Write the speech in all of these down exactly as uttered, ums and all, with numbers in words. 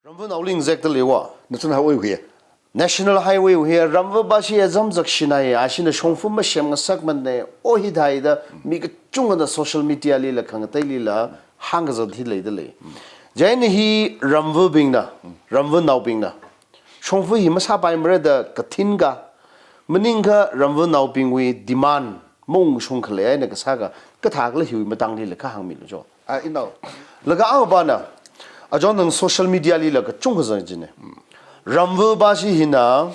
Ramvanaoli ngazekda leiwa. National Highway hui. National Highway hui Ramva bashi azam zakshina, ashina shongfa masem ngasakmana, o hithāda mi kachungana social media lila khangateilila hāngkazat hi leida lei. Chieina hi Ramvabingna, Ramvanaobingna shongfa hi masāpaimara da kathinga, maningakha Ramvanaobingwui demand maungshung khalei eina kasā ka, kathākhala hiwui matangli laka hāngmilu jo. Ah, inao. Laga akhapana, achon nang social media lila kachungkha zang jina. Ramva bashi hina,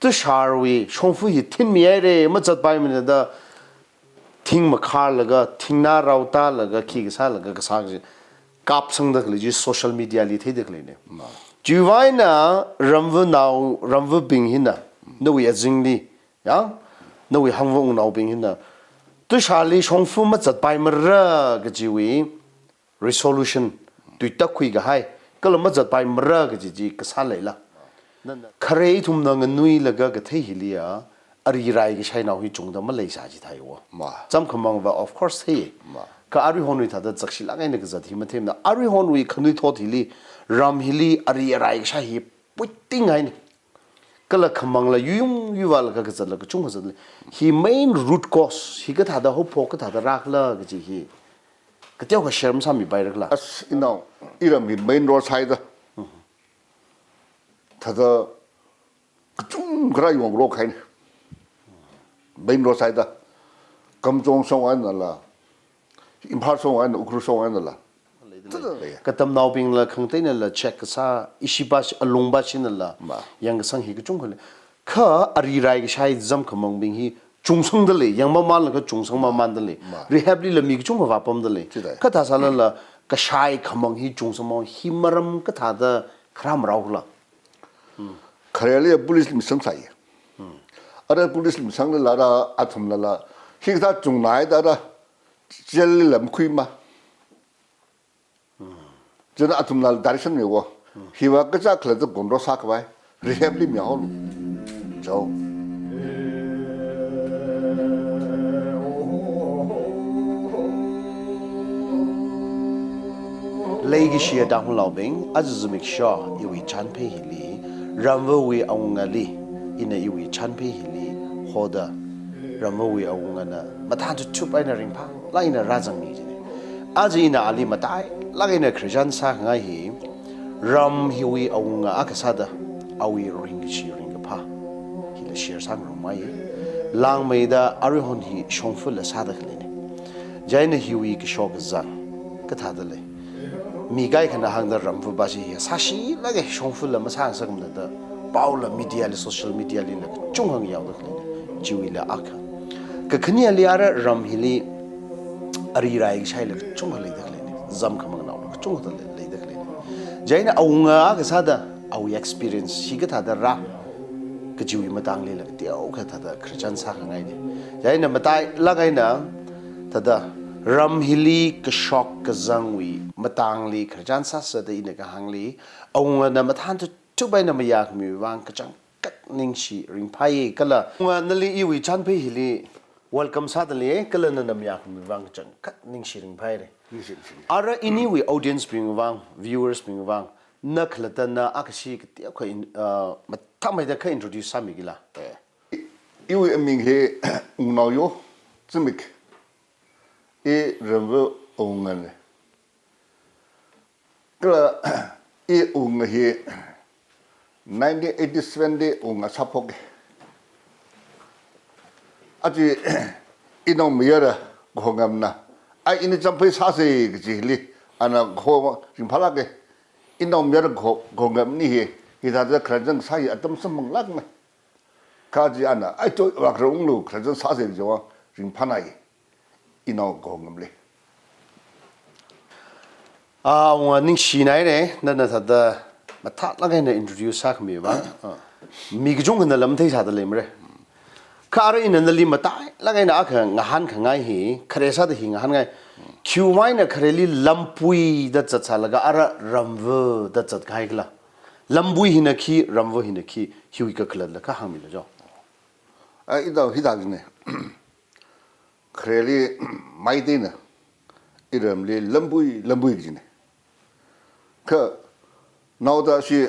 Tusharwui shongfa hi thinmihaira, mazatpaimana da, thing makharlaga, thingnā raotālaga, khi kasālaga, kasā kaji kapsangda khalei chi social media li theida khaleina. Ma. Chiwui vang eina Ramvanao, Ramvabing hina, nawui azingli, ya, nawui Hangva wungnaobing hina, Tusharli shongfa mazatpaimara kajiwui resolution, tuitak khuikahai, kala mazatpaimara kaji chi kasā leila. Khare ithumna nganuilaga kathei hiliya, ari rai kashainao hi chungda maleisā jithaiwa. Ma. Zam khamang va, of course, thei. Ma. Kha aruihonwui thāda zakshilāk eina kazat hi matheimana. Aruihonwui khanuithot hili, ram hili, ari rai kashai hi puiting haina. Kala khamangla yuyung yuivala kazatla kachungkha zat lei. Hi main root cause, hi kathāda haophok kathāda rākhala kaji hi kateokha share masāmipairakhala. As inao, iram hi main road side da. Thāda kachungkha rāyongrok haina. Main road side da. Kamjong shong einala, Imphal shong eina, Ukhrul shong einala. Thāda lei. Katamnaobingla khangateinala check kasā, ishi bashi, alung bashinala. Ma. Yangkasang hi kachungkha lei. Kha ari rai kashai zam khamangbing hi chungsangda lei, yangmamanlaga chungsangmamanda lei. Ma. Rehab lila mi kachungkha vāpamda lei. Chithāda. Kha thāsālala kashai khamang hi chungsangmamān hi maram kathāda kharam raokhala. Khareli police li misang sai. Ara police li misang lala, athumlala, hikathā chungnaida ara jail li lamkhuima. Chieina athumla direction miwa. Hiva kacha khalatta control sākhavai rehab li mihaolu. Chao. Leikashiya Tangkhulnaobing, aja zimiksho iwui chanphei hili, Ramvawui awungali, ina iwui chanphei hili hoda, Ramvawui awungana mathān tuthup eina ringphālāk eina rāzangmi jina. Aja ina ali matailāk eina khararchan sākhangai hi, ram hiwui awunga akha sāda, awui ringkashi ringkaphā hila share sāngarumngai. Langmeida aruihon hi shongfala sāda khaleina. Chieina hiwui kashok kazang kathāda lei. Mi kaikhana hāngda Ramva bashi hi sāshilāka, shongfala masāngasakmana da paola media li, social media lila kachungkha yaoda khaleina. Chiwuila akha. Kakhaneli ara ram hili ari rai kashaila kachungkha leida khaleina. Zam khamangnaola kachungkha lei, leida khaleina. Chieina awunga akha sāda awui experience hi kathāda rā kajiwui matanglila kateokha thāda khararchan sākhangaina. Chieina matailāk eina thāda ram hili kashok kazangwui matangli khararchan sāsāda ina kahāngli, awungana mathān tuthup eina mayākhamiwui vang kachangkhat ningshi ringphāya kala. Awunga nali iwui chanphei hili welcome sāda lei, kala nana mayākhamiwui vang kachangkhat ningshi ringphāhaira. Ningshi, ningshi. Ara iniwui audience bingwui vang, viewers bingwui vang, na khalatta na akhashi kateokha in, uh, mathāmeida kha introduce sāmikila. Eh. I, iwui aming hi Wungnaoyo Zimik. I Ramva awungana. Kala i awunga hi nineteen eighty-seven li awunga sāphoka. Aja inao mayara Kahongamna, ai ini chanphei sāsa kaji hili, ana kaho ringphālāka. Inao mayara Kaho, Kahongamna hi, hithāda khararchan sāya atam samphanglākmei. Kha aja ana, ai to, vākharā unglu, khararchan sāsa kajiwui vang ringphānai. Inao Kahongamli. Ah, awunga ningshinaira, nana thāda mathālāk eina introduce sākhamiwui vang. Ah. Mi kachungkhana lam theisāda leimara. Kha ara ina nali matailāk eina akha ngahānkhangai hi, khare sāda hi ngahānngai. Khiwui vang eina khareli Lambui da zatsālaga ara Ramva da zatkahaikala. Lambui hina khi, Ramva hina khi, hiwui kakhalatla kha hāngmilu jo. Ah, ithum hithā jina. Khareli Meiteina iramli Lambui, Lambui kajina. Kha Naoda shi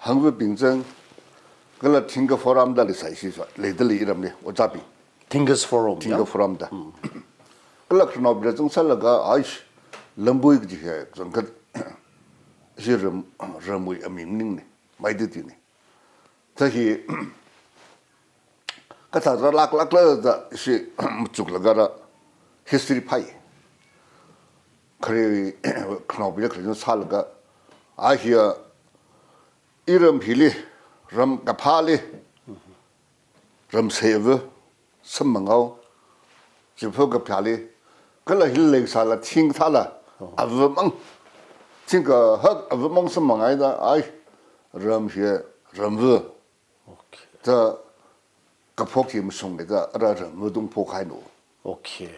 Hangvabing zang, kala Thingkha Forum da leisai shi sa, leidalei iramli, ojābing. Thingkha Forum, Thingkha ya? Forum da. Kala khararnaobing zang sālaga, aish, Lambui kaji hi, zangkhat, shi ram, ramwui aming maningna, Meitei tuina. Thāda hi, kathāda laklakla da shi machuklaga ra history phai. Khare, khararnaobing khare sālaga, a hi a, iram hili, ram kaphāli, ram seiva, samphanghaowa, chipho kaphāli, kala hili leisāla thing thāla, Oh. avamang, thing kahak avamang samphanghai da, ai, ram hi, ramva, Okay. da kaphok hi mashunga da, ara ramva dung phokhaina. Okay.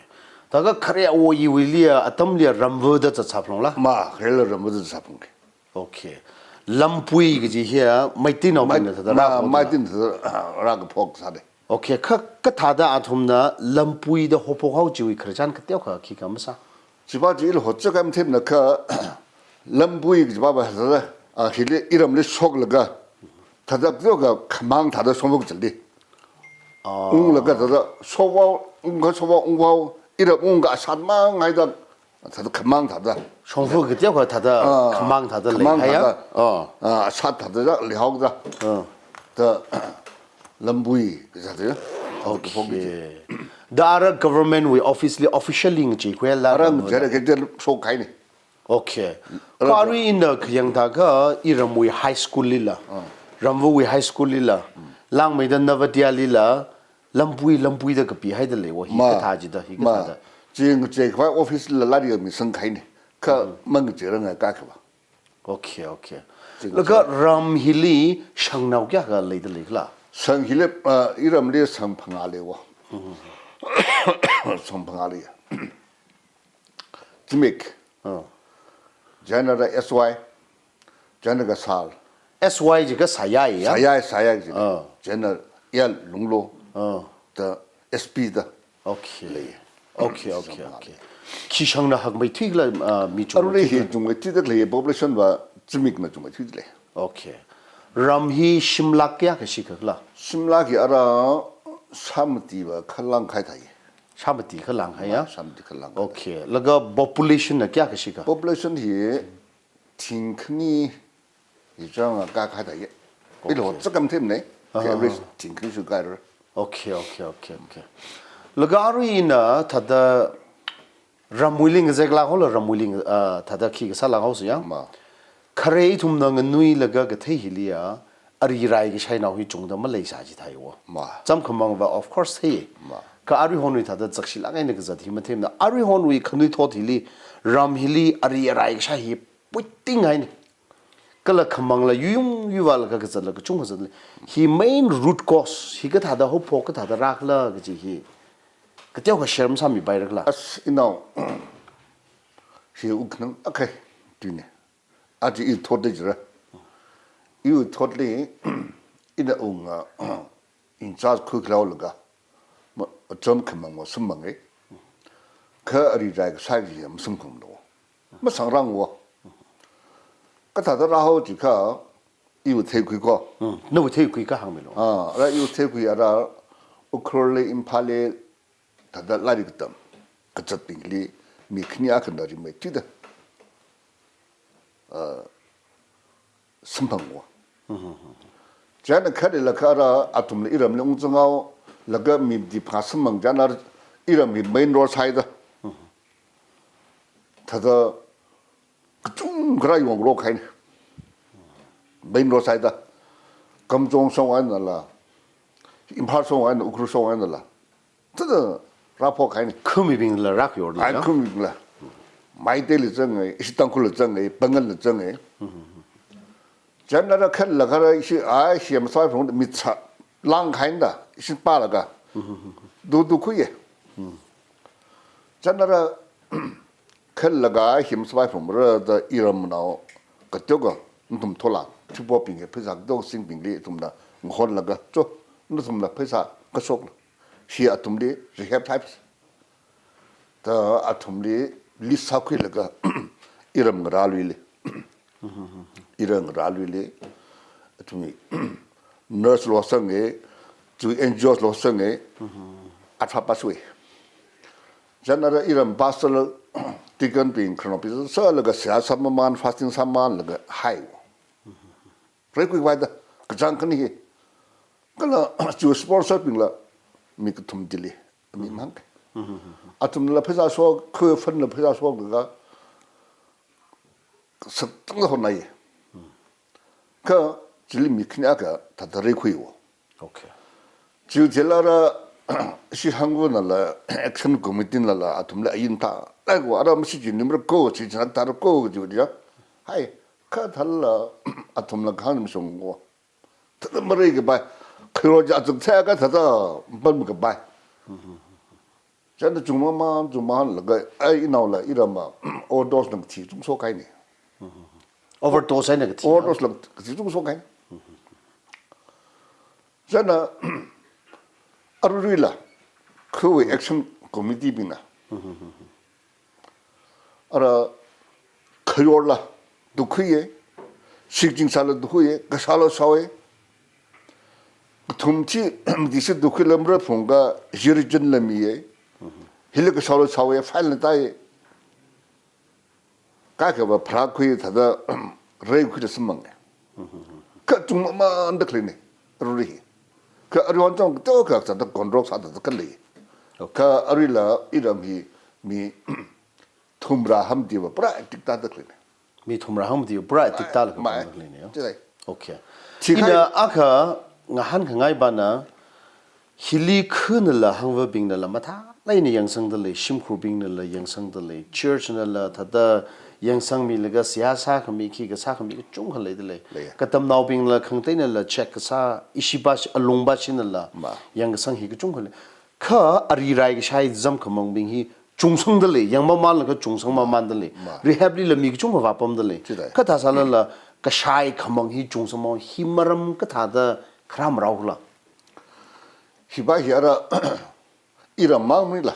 Thākha khare awo iwuili a, atamli a ramva da zatsāphalungla? Ma, kharela ramva da zatsāphalunga. Okay. Lambui kaji hi a, Meiteinaobingna Mei-, thāda ma, rākaphok da. Meiteina thāda, ah, rākaphok sāda. Okay, kha, kathāda athumna Lambui da haophok haowa chiwui khararchan kateokha khikha masā? Chiva chi ila hotchakam themna kha, Lambui kajiva va thāda, a, hili iramli shoklaga, thāda kateokha khamang thāda shongfa kachili. Ah. Unglaga thāda, shongfa, ungkha shongfa, ungfa, iram ungkha ashat mangngai da, thāda khamang thāda. Shongfa kateokha thāda, Ah, khamang thāda khamang leihaiya? Thāda. Ah. Ah, ashat thāda leihao da. Ah. Da, Lambui kaja da. Okay. Da ara government wui office li officially ngacheikhuila Ara ramva da. Ngacheira kajal shokhaina. Okay. Ara Kha arui ina khayang thākha iramwui high school lila. Ah. Ramvawui high school lila. Langmeida Navodaya lila. Lambui, Lambui da kapihaida leiwo. Hi Ma. kathā chida, hi Ma. kathāda. Chi ngacheikhavai office lila lairik misangkhaina. Kha Mm. mangacheiranga kakhava. Okay, okay. Chi Laga ngacheira. Ram hili shangnao kayākha leida leikhala? Shang hili, ah, iramli shang phangā leiwo. Mm. Shang phangā lei. Zimik. Ah. Chieina da S Y. Chieina Kasal. S Y jiakha Sayai ya? Sayai, Sayai ji. Ah. Chieina ya Lunglo. Ah. Da S P da. Okay. Lei. Okay, okay, Shang phangā okay. lei. Khi shangna hakmeithuikhala, ah, mi Arui hi chungmeithuikhala? Chungmeithuida lei, population va Zimikna chungmeithuida lei. Okay. Ram hi shimlak kayākha shikhala? Shimlak hi ara shāmati va khalāngkahai thāi. Shāmati khalāngkahaiya? Shāmati khalāngkahai. Okay. Laga population na kayākha shikha? Population hi thingkhani hi chang kakahai thāi. Okay. Ila hotchakam themna. Ah. Average thingkhani shukahaira. Okay, okay, okay, okay. Laga arui ina thāda ramwuili ngazeklak haola ramwuili, ah, thāda khi kasālak haosa ya? Ma. Khare ithumna nganuilaga kathei hili a, arirai kashainao hi chungda maleisā chi thāiwo. Ma. Chāmkhamang va, of course, thei. Ma. Kha aruihonwui thāda zakshilak eina kazat hi mathemna. Aruihonwui khanuithot hili, ram hili, arirai kashai hi puiting haina. Kala khamangla yuyung yuivala kazatla kachungkha zatle. Hi main root cause, hi kathāda haophok, kathāda rākhala kaji hi. Kateokha share masāmipaira khala? As inao, hi wuknang akhai tuina. Aja i thotda jira. Iwui thotli, ina unga, in charge khuikhala laga. Ma, chāmkhamang va samphanga. Kha arirai kashai chi masamphanglo. Masangrangwo. Kathāda rāhao jiakha, iwui theikhui ko. Hmm. Nawui theikhui kahāng milo. Ah, ara iwui theikhui ara Ukhrulli, Imphalli, thāda lairik katam kazatbingli, mi khani akhana rimeithuida, ah, samphangwo. Hmm, hmm, hmm, hmm. Chieina kharelakha ara athumla iramli ungzanghao, laga mi mati phā samphang chieina iramli main road side. Hmm. Thāda kachungkha rāyongrok kahaina. Main road side da. Kamjong shong einala, Imphal shong eina, Ukhrul shong einala. Thāda rāphok kahaina. Khamibingla rākhayorla, Ai, ya? Khamibingla. Meiteila zanga, ishi Tangkhulli zanga, Pangalli zanga. Chieina rākhalakha ra ishi, ai, ishi masāphalung mitsa lang kahaina da, ishi pālaga. Dudu khuiya. Chieina rā khalaga hi masāphalungmara da iramnao kateokha nathum thola, thipobing hi pheisā kateokha singbingli ithumna ngahonlaga, cho, nathumla pheisā kashokla. Hi athumli rehab types. Da athumli list sākhuilaga iram ngarāluili. Iram rāluili, athumwui nurse lo sānge, chiwui N G Os lo sānge, athā pasui. Chieina ara iram pastor, deacon bing khararnaobing sālaga seihā sāmamān, fasting sāmamānlaga hai. Reikhuivaida, kachāng khani hi. Kala chiwui sponsor bingla mi kathum chili, mi mang. Athumla pheisā shok, kha fund la pheisā shoklaga, sātang hotnai. Kha chili mi khani akha thāda reikhuiwo. Okay. Chiwui thili ara, ishi Hangvunala, action committee nala, athumla ain thā. Ai ko, ara masi chi nimra ko, chi china tara ko, chi ya. Hai, kha thālala, athumla khang nim song ko. Thāda mareikapai, khiro ja chuk thākha thāda, pamkapai. Chieina chungmamān, chungmamānlaga, ai inaola, iramva, overdose na kathi chungshok kahaina. Overdose eina kathi. Overdose la kathi chungshok kahaina. Chieina, aruila, khawui action committee bingna. Ara khayorla tukhuiya, shikching sāla tukhuiya, kashāla shāya. Kathum chi, mati shi tukhuila mara phungkha, jiri jinla miya. Hila kashāla shāya, file na tāya. Kaikhava pharākhui thāda, reikhuida samphanga. Kha chungmamānda khaleina, arui hi. Kha arui hanchang kato kha thāda control sāda khalei. Okay. Kha aruila iram hi mi thumrā hangmativa pura active tāda khaleina. Mi thumrā hangmativa pura active tālaga mai, pamda khaleina yo. Chilai. Okay. Chi ina khai akha ngahānkhangai pana, hili khanala Hangvabingnala mathālāk eina yangsangda lei, shimkhurbingnala yangsangda lei, church nala thāda yangsangmilaga seihā sākhami, khikha sākhami kachungkha leida lei. Leiya. Katamnaobingla khangateinala check kasā, ishi bash-, alung bashinala ma yangkasang hi kachungkha lei. Kha ari rai kashai zam khamangbing hi chungsangda lei, yangmamānlaga chungsangmamānda lei. Ma. Rehab lila mi kachungkha vāpamda lei. Chidai. Kathā sālala kashai khamang hi chungsangmamān hi maram kathāda kharam rao khala. Hiva hi ara iram mang maningla.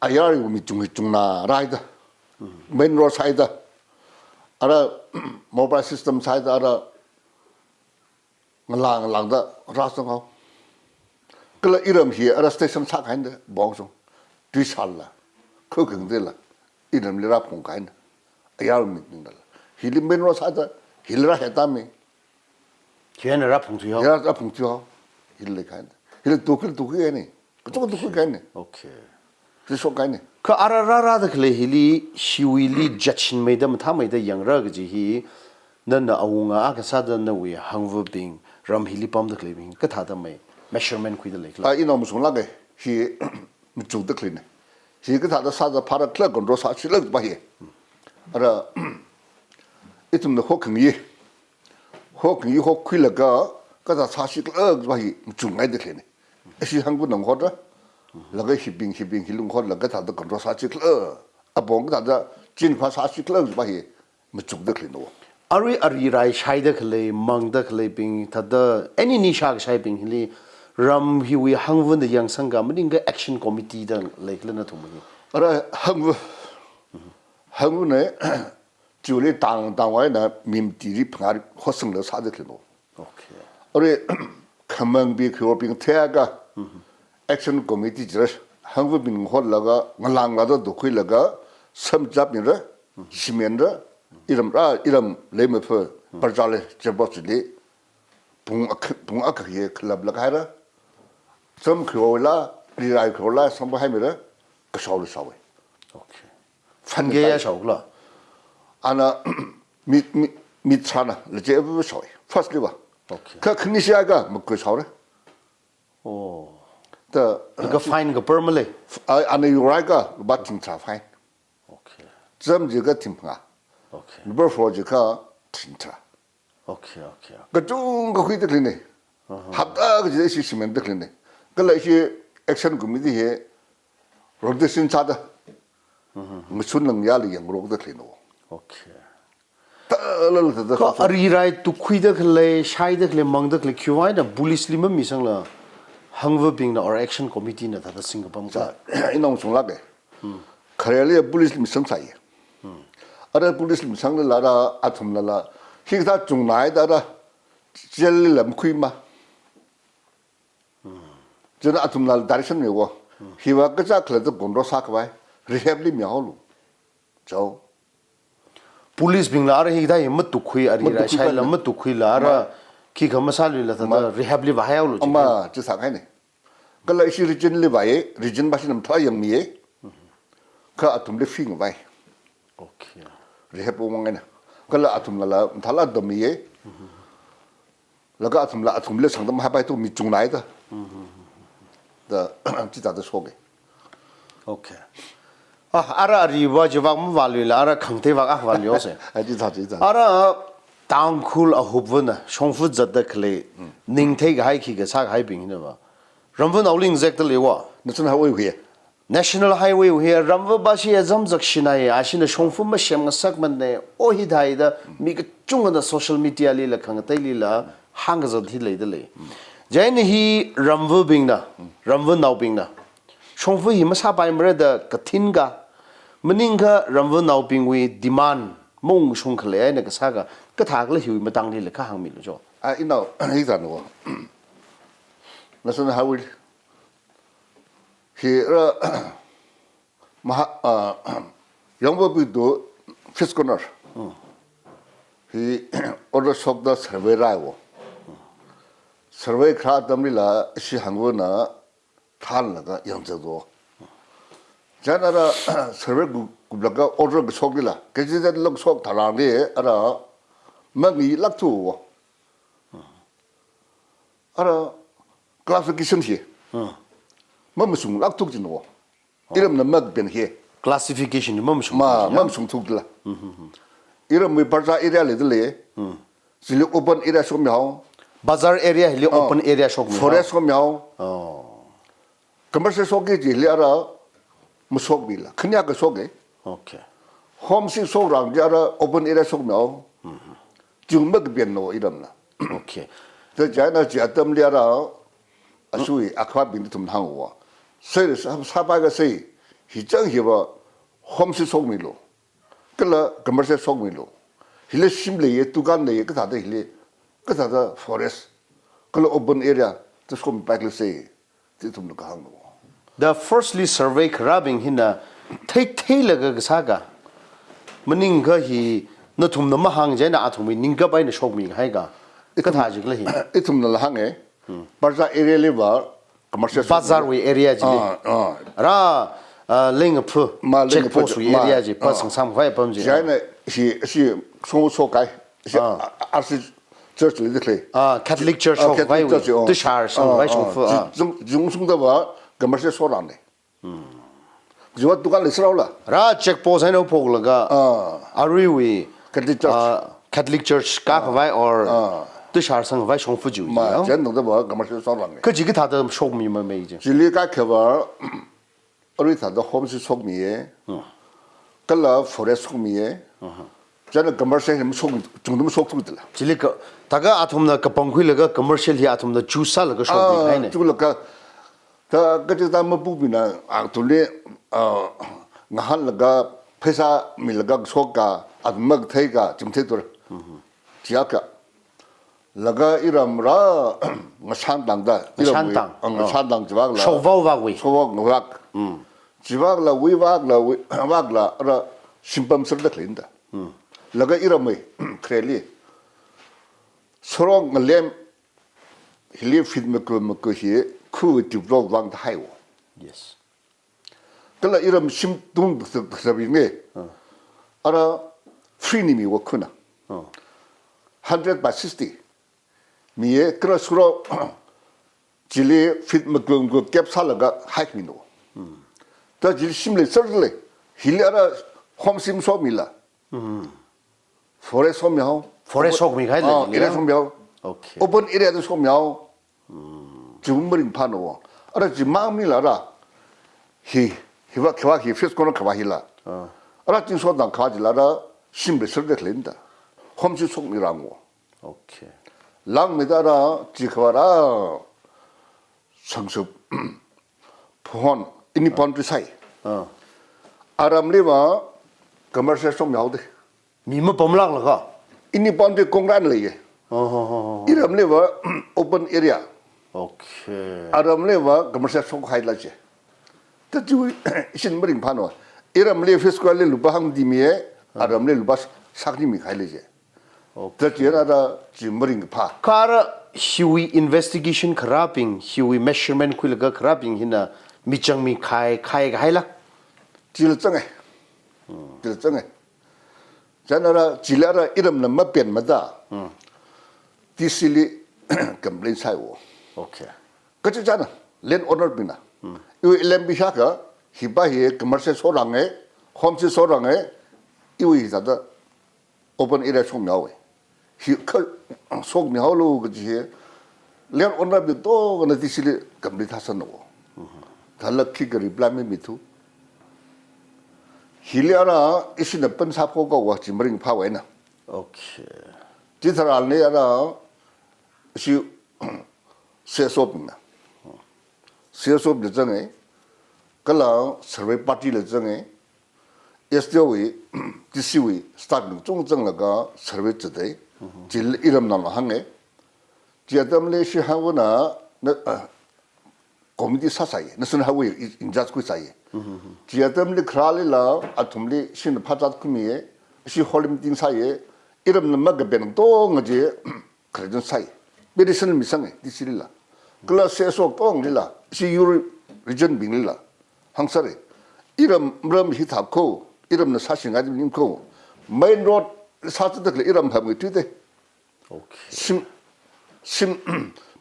Ayar yu mi chung hi chungna raida. Main road side da. Ara mobile system side da, ara ngalang ngalangda rāsang hao. Kala iram hi ara station sākahaina, bong sung. Tuisāla. Khukang dela. Iramli rāphungkahaina. Ayar mi ningdala. Hili main road sāda, hili rāheta mi. Hina rāphungthui hao. Hina rāphungthui hao. Hili kahaina. Hili tukil tukil ni. Kachung tukil kahaina. Okay. Risok kahaina. Kha ara rārada khalei hili, hiwuili judge meida mathāmeida yangra kaji hi, nana awunga akha sāda nawui Hangvabing, ram hili pamda khaleibing, kathāda mai, measurement khuida lei khala. A, ina mashunglāka, hi machukda khaleina. Hi kathāda sāda phāra khala control sāshilākva hi. Ara, ithumna hokhangi, hokhangi hokhuilaga, kathā sāshilākva hi, machukngaida khaleina. Ishi Hangvana ngahotra, laga hibing, hibing, hi lunghotraga thāda control sāshilāk. Apong kathāda chinphā sāshilākva hi, machukda khaleina. Arui ari rai shaida khalei, mangda khaleibing, thāda, any nisha kashaibing hili, ram hiwui Hangvana yangsangkha maningkha action committee da leikhala nathum hi. Ara Hangva, Hangvana, chili tang, tangwui eina mi mati ri phangā ri hosangla sāda khaleina. Okay. Arui, khamangbing khuibing theiakha, action committee jira, Hangvabing hotraga, ngalang lada tukhuilaga, samchap nira, cement ra, iram ra, iram lei mapha, parjale, jebos li, pung ak-, pung akha ye khalap laga haira, sam khuila, rirai khuila, samphā haimira, kashaola shaowa. Okay. Fund kayā shaokhala? Ana mi, mi, mi tharāna, leje evu shaowa. First liva. Okay. Kha khani shiakha, makui shaora. Oh. Ta, laga fine kapar malei? Ai, ana yuraiakha, lupā thingtharā fine. Okay. Zam jiakha thingphangā. Okay. Number four jiakha thingtharā. Okay, okay, okay. Kachungkha khuida khaleina. Aha. Hapta kachida ishi cement da khaleina. Kala ishi action committee hi rotation sāda. Mhm. Mashun lang yāli yangrokda khaleina. Okay. Talala thāda. Kha khaleina. Ari rai tukhuida khalei, shaida khalei, mangda khalei, khiwui eina police li mamisangla, Hangvabingna or action committee na thāda singkapam khala. Cha, ina mashunglāka. Hmm. Khareli police li misam sāya. Hmm. Ara police lim sangli la ara athumla la, hikathā chungnaida ara jail li lam khuima. Chieina athumla direction miwo. Hiva kachā khalatta control sākhavai, rehab li mihaolu. Chao. Police bingla ara hikathā hi matukkhui, ari Matukkhui rai shaila khan. Matukkhuila ara Ma. Khikha masāluila thāda Ma. Rehab li vāhaihaolu chi. Ma, chi sākahaina. Kala ishi region li vāya, region vāshi nam tha yangmiya. Kha athumli fee ngavai. Okay. Rehab ungmang eina. Kala athumla la, mathāla damiya. Laga athumla, athumli sangtam haipai tu mi chungnaida. Da, chithāda shoka. Okay. Ah, ara ariva chivak mavāluila, ara khangatei vak akha vāluihaosa. Ah, chithā, chithā. Ara Tangkhul ahupvana, shongfa zatda khalei, ningthei kahai khikha sākahaibing hinava. Ramva naoli ngazekda leiwa. National Highway hui. National Highway hui, ramva vāshi azam zak shinai, ashina shongfa masem ngasakmana, o hithāda, mi kachungana social media lila, khangateilila, hāngkazat hi leida lei. Chieina hi ramvabingna, ramvanaobingna. Shongfa hi masāpaimara da kathinga, maningakha ramvanaobingwui demand, maungshung khalei eina kasāga, kathākhala hiwui matangli la kha hāngmilu jo. Ah, inao, hithāna wo. National Highway hi ra, maha, ah, Yangvapi to Fifth Corner. Hmm. Hi order shokda survey rāi wo. Survey kharā atamlila ishi hangvana thanlaga yangzat wo. Chieina ara survey ku-, kuplaga order kashoklila, gazetted lak shok tharan li ara mangailākthu wo. Ara classification hi. Hmm. Mamashunglākthu jin wo. Oh. Iramna makapen hi. Classification hi mamashung Ma, thuk jin, ya? Mamashungthukla. Hmm, hmm, hmm. Iramwui bazaar area leida lei. Hmm. Chili open area shokmihao. Bazaar area hili Ah. open area shokmihao. Forest shokmihao. Oh. Commercial shokki chili ara mashokmila. Khanyā kashok e. Okay. Homestay shokrang chi ara open area shokmihao. Mhm. Chi makapenna iramla. Okay. Chieina chi atamli ara, asui, akhavabingli ithum hāngwa. Sāra sā, sāpai kasā, hi chang hiva homestay shokmilu. Kala commercial shokmilu. Hili shim leiya, dukan leiya, kathāda hili, kathāda forest. Kala open area, ta shokmipai khala sā. Chi ithumna kahāngna. The firstly survey kharābing hina theitheilaga kasāga. Maningakha hi nathumna mahāng chieina athumwui ningkap eina shokmihaiga. Ithum Kathā jikhala hi. Ithumna la hānga. Hmm. Bazaar area liva commercial shok Bazaar wui area chili. Ah, ah. Ra, ah, Lengaphu Ma, Lengaphu check post wui Ma, area chi, ah. Bus sangsam khavai apam chi. Chieina hi, hi shong shokhai. Hi Ah. R C Church leida khalei. Ah, Catholic Church Ah, shokhavai Catholic wui. Church, oh. Tushar shokhavai Ah, shongfa, ah. ah. Chi, zung, zung sungda va commercial shokrang ne. Hmm. Chiva dukan leisāhaola. Ra check post eina phoklaga. Ah. Aruiwui. Catholic Church. Ah, Catholic Church kakhavai or Ah. Tushar sangkhavai shongfa chi Ma, ya. Chieina tangda va commercial shokrang ne. Kha chi kathāda shokmi mamei chi. Chili kakhava, arui thāda homestay shokmiya. Hmm. Kala forest shokmiya. Uh-huh. Chieina commercial hi mashok, chungda mashokthudala. Chili ka, thākha athumna kapangkhuilaga commercial hi athumna choose sālaga shokmihaina. Ah, chulaga. Thākha chithā mapubingna, ah, athumli, ah, ngahānlaga, pheisā milaga shoka, athum makatheiga, chimthei tur. Mhm. Chiakha. Laga iram ra ngashan tangda, iram wui, Ngashan tang. ah, ngashan Oh. tang chivakla. Shokvao vakwui. Shokvao ngavak. Mm. Chivakla, wuivakla, wui, vakla, ra shimpam sāda khalei da. Mm. Laga iramwui, khareli. Sorok ngalem, hili feet maku, maku hi, khu develop vang da haiwo. Yes. Kala iram shim tung tuk tuk tuk tuk ne. Ah. Ara free ni miwa khuna. Ah. Hundred by sixty. Miya kala suro chili feet maku maku kep sālaga hike mino. Hmm. Ta chili shim leisālei. Hili ara homestay shokmila. Hmm. Forest shokmihao. Forest Open shokmikahai Ah, lei, area ya? shokmihao. Okay. Open area da shokmihao. Hmm. Chi maringphāna wo. Ara chi mangmila ra. Hi, hiva khavā hi Fifth Corner khavā hila. Ah. Ara chingso tang khavā chila ra shim leisāda khalei da. Homestay shokmirang wo. Okay. Langmeida ra chi khavā ra Sangsup, Phahon, ini Ah. boundary sai. Ah. Aramliva commercial shokmihaoda. Mi mapamlāklaga? Ini boundary kongrān leiya. Oh, oh, oh, oh. Iramliva open area. Okay. Aramliva commercial shokhaila je. Tachi isin maringphāna. Iramli Fish Quay li lupā hangdimi ye, aramli lupā sāknimi khaila je. Okay. Tachi ara chi maringphā. Kha ara hiwui investigation kharābing, hiwui measurement khuilaga kharābing hina michang mikhai, khai kahaila? Chila changa. Chila changa. Chieina ara, chili ara iramna mapenmada. Hmm. D C li complain sāya. Okay. Kachichāna, land owner bingna. Hmm. Iwui L M B shākha, hipa hi commercial shorānge, homestay shorānge, iwui hithāda open area shokmihaowe. Hi kha shokmihaolu kaji hi, land owner bing tongana D C li complain thāsāna. Mhm. Thālāk khikha reply mamithu. Hili ara ishina pan sāphoka wa chi maringphāwui eina. Okay. Chitharanli ara ishi C S O bingna. C S O bingli zanga, kala survey party li zanga, S D O wui, D C wui staff bing chungchang laga survey zatda, Mhm. chili iramnao hānga. Chi atamli ishi highway na, na, ah, committee sāsāya, National Highway in-, in-charge khuisāya. Mhm. Chi atamli kharālila, athumli ishina phazat khuimiya, ishi hall meeting sāya, iramna makapen tongana chi, khararchān sāya. Petition misanga, D C lila. Kala C S O tonglila, ishi Yur region binglila. Hāngsāra. Iram, ram hithā kho, iramna sāshingai nim kho. Main road sāzatda khalei iram pham ngathuida. Okay. Shim, shim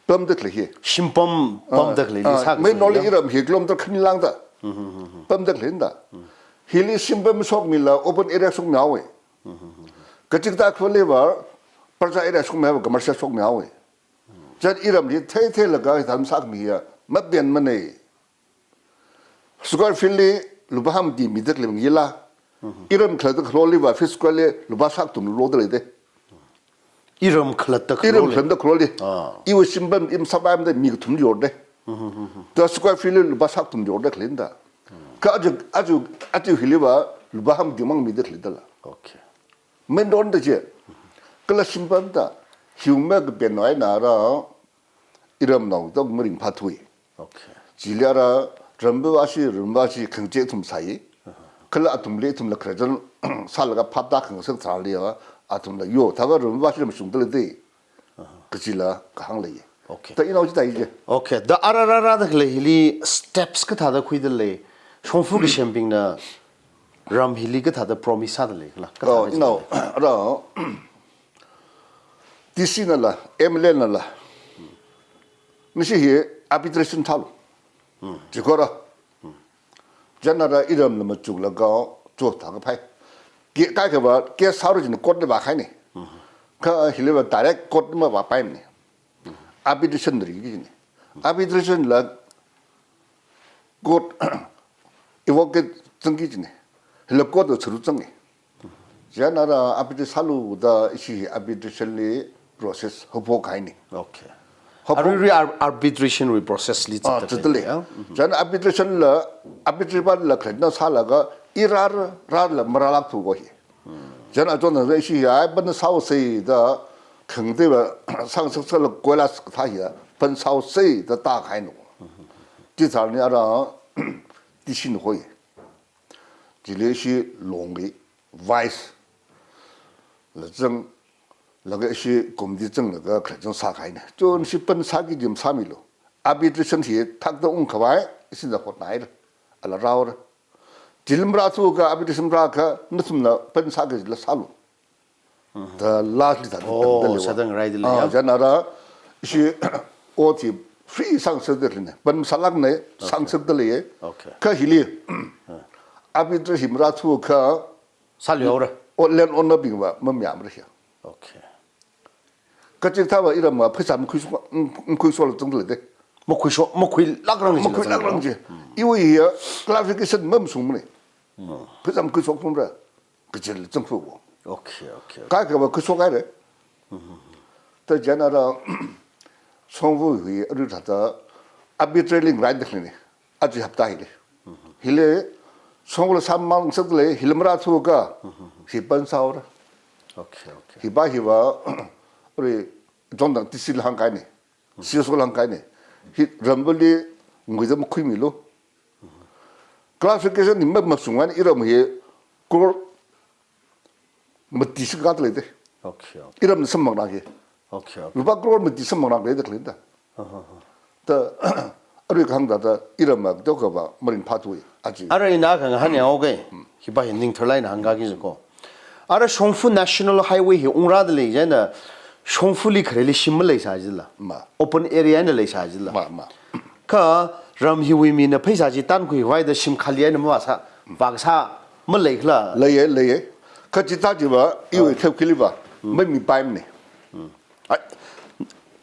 pamda khalei hi. Shim pam, pamda khaleili Ah, sā main road li iram hi kilometer khani lāngda. Mhm, mhm, mhm. Pamda khaleida. Hili shim pam shokmila open area shokmihaowe. Mhm, mhm, mhm. Kachikathā khuliva, praja area shokmihaowe, commercial shokmihaowe. Chieina iramli theitheilaga hithāda sākhami hiya, mapenmana. Square feet li lupā hangdimi da khalei bing yila. Mhm. Iram khalatta khaloliva Fish Quay li lupā sākathum lodalei da. Iram khalatta Iram khaloli. khalatta khaloli. Ah. Iwui shim pam im sāpaimada mi kathum yorda. Mhm, mhm, mhm. Ta square feet li lupā sākathum yorda khaleida. Kha aja, aja, aja hiliva lupā hangdi mang mida khaleidala. Okay. Main road da je. Kala shim pamda. Hiwui makapen eina ara iramnao tong maringphāthui. Okay. Chili ara ramvāshi, ramvāshi khangachei athum sāya. Aha. Kala athumli athumla khararchān sālaga phaptā khangasak tharanli ya, athumla yo, thāva ramvāshi ramshungdalei da. Aha. Kachila kahāng leiya. Okay. Ta inao chithāya je. Okay. Da ara ara ara da khalei hili steps kathāda khuidalei. Shongfa kashembingna ram hili kathāda promise sādalei kala, Oh, kathāda inao, chithālei. Ara, D C nala, M L A nala. Nashi hi arbitration thālu. Hmm. Chikora. Chieina ara iramna machuklaga, cho thākaphai. Ke, kaikhava, case sāra jin court li vākahaina. Hmm. Kha hiliva direct court li mavāpaimana. Arbitration ri kajina. Arbitration la court evoke zangki kajina. Hila court da charu zanga. Chieina ara arbitration sālu da ishi arbitration li process haophok kahaina. Okay. Haophok Aruirui ar-, arbitration wui process li Ah, zatda zatda lei. lei, ya? Mhm. Chieina arbitration la, arbitration la khararchān sālaga, i rāra, rāla marālākthu ko hi. Chieina achonna ishi hi ai pan sāhaosa da khangateiva sāngasaksakla koila kathā hiya pan sāhaosa da tākahaina. Chitharanli ara D C na hoi. Chili ishi Longki vice la zang, laga ishi committee zanglaga khararchān sākahaina. Chon ishi pan sāki jim sāmilu. Arbitration hi thakta ungkhavai, ishina hotnaira. Ala rāhaora. Chili marāthuakha, arbitration marākha, nathumna pan sāki jila sālu. Mhm. Da last li thāda Oh, tangda leiva. sāda ngaraida lei, Ah, ya? chieina ara, ishi, oath hi free sāngasakda khaleina. Pan masālākna, Okay. sāngasakda leiya. Okay. Kha hili, Ah. arbitration hi marāthuakha, Sāluihaora. o land owner bingva mamayāmara hiya. Okay. Kachikathāva iramva pheisā makhuishok, makhuishoklaga zangdalei da. Makhuisho-, makhuilākrang ji la Makhuilākrang zangdalei. ji. Hmm. Iwui hiya clarification mamashungmana. Hmm. Pheisā makhuishokphungra. Kachila zangphuko. Okay, okay, okay. Kaikhava khuishokhaira. Hmm. Ta chieina ara Shongfa hi aruirui thāda arbitrarily ngaraida khaleina. Aja hapta hili. Hili, Shongfala sāmang sāda lei, hili marāthuakha, hi pan sāhaora. Okay, okay. Hiva hiva, ri, jongdang T C hāngkahaina, C S O hāngkahaina. Hi ramvali nguida makhuimilu. Clarification ni ma masungwan iram hi crore mati singkat leida. Okay, okay. Iram samang rang hi. Okay, okay. Lupā crore mati samang rang leida khalida. Uh-huh. Ta, arui kahāng thāda iram ma to kava maringphāthui, achi. Ara ina kahāng hāngyao ke. Hiva hi ningtharlaina hāngkaki jiko. Ara Shongfa National Highway hi ungra da lei jina, Shongfali khareli shim maleisā jila. Ma. Open area na leisā jila. Ma, ma. Kha ram hiwui mina pheisā chi tankhuivaida shim khali eina mavāsā, vāsā maleikhala. Leiya, leiya. Kha chithā chiva, iwui thepkhili va, mamipaimana. Ai,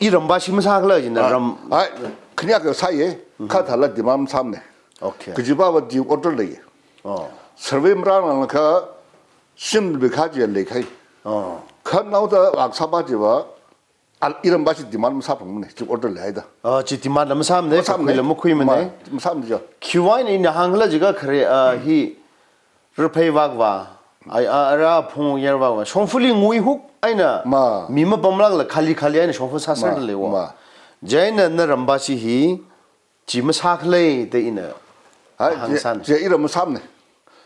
iram va shim masākhala jina, ah, ram. Ai, khanyā kasāya, kha thāla demand masāmana. Okay. Kajiva va di order leiya. Oh. Survey marāranglakha shim bikha chi leikahai. Oh. Kha naoda vāsā va chiva, al iram va chi demand masāphangmana, chi order leihaida. Ah, chi demand la masāmana, masāmana. Kakhuila makhuimana. Ma, masāmana ja. Khiwui eina ina hāngkhala jiakha khare, ah, hi, Raphei vākva, ai, a, ara phungyar vākva. Shongfali ngui huk eina, ma, mi mapamlākla khali khali eina Shongfa sāsāda leiwo. Ma. Chieina na ram va chi hi, chi masākhala da ina. Ai, hāngsāna. Chi, chi iram masāmana.